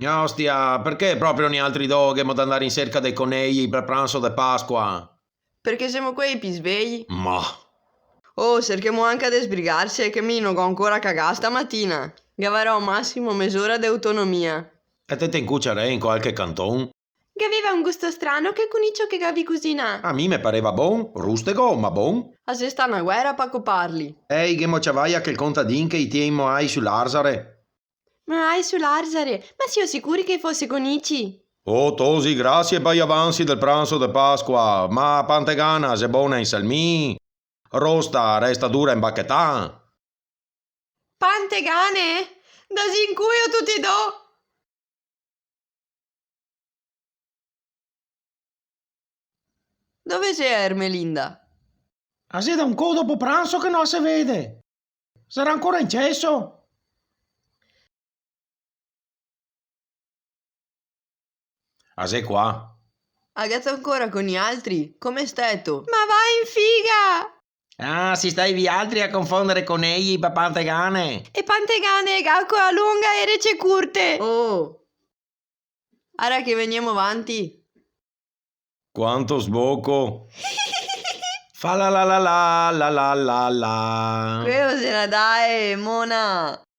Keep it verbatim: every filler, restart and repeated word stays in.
Ostia, perché proprio nialtri do ghemo da ndare in serca dei conei per pranso de Pasqua? Perché semo quei pi svei. Ma. Oh, serchemo anca de sbrigarse, che mi no go ancora cagà stamatina. Gavarò masimo mesora de autonomia. E te te incuciarè in qualche canton? Gaveva un gusto strano che cunicio che gavi cusinà. A mi me pareva bon, rustego, ma bon. A xe sta na guera pa coparli. Ehi, ghemo ciavaia quel contadin che i tien moai su l'arzare. Moai su l'arzare? Ma sio sicuri che i fose cunici? Oh, tosi, grasie pa i avansi del pranso de Pasqua, ma pantegana xe bona in salmin, rosta resta dura in bachetà. Pantegane? Da zincuio tuti do! Dove xe Ermelinda? A xe da un co dopo pranso che no a se vede. Sarà ancora in ceso? A xe qua. A gato ancora co nialtri? Come steto? Ma va in figa! Ah, si stai vialtri a confondere conei pa pantegane. E pantegane ga coa longa e rece curte. Oh! Ara che vegnemo vanti. Quanto sboco! Fa la la la la, la la la la. Queo xe Nadale, mona!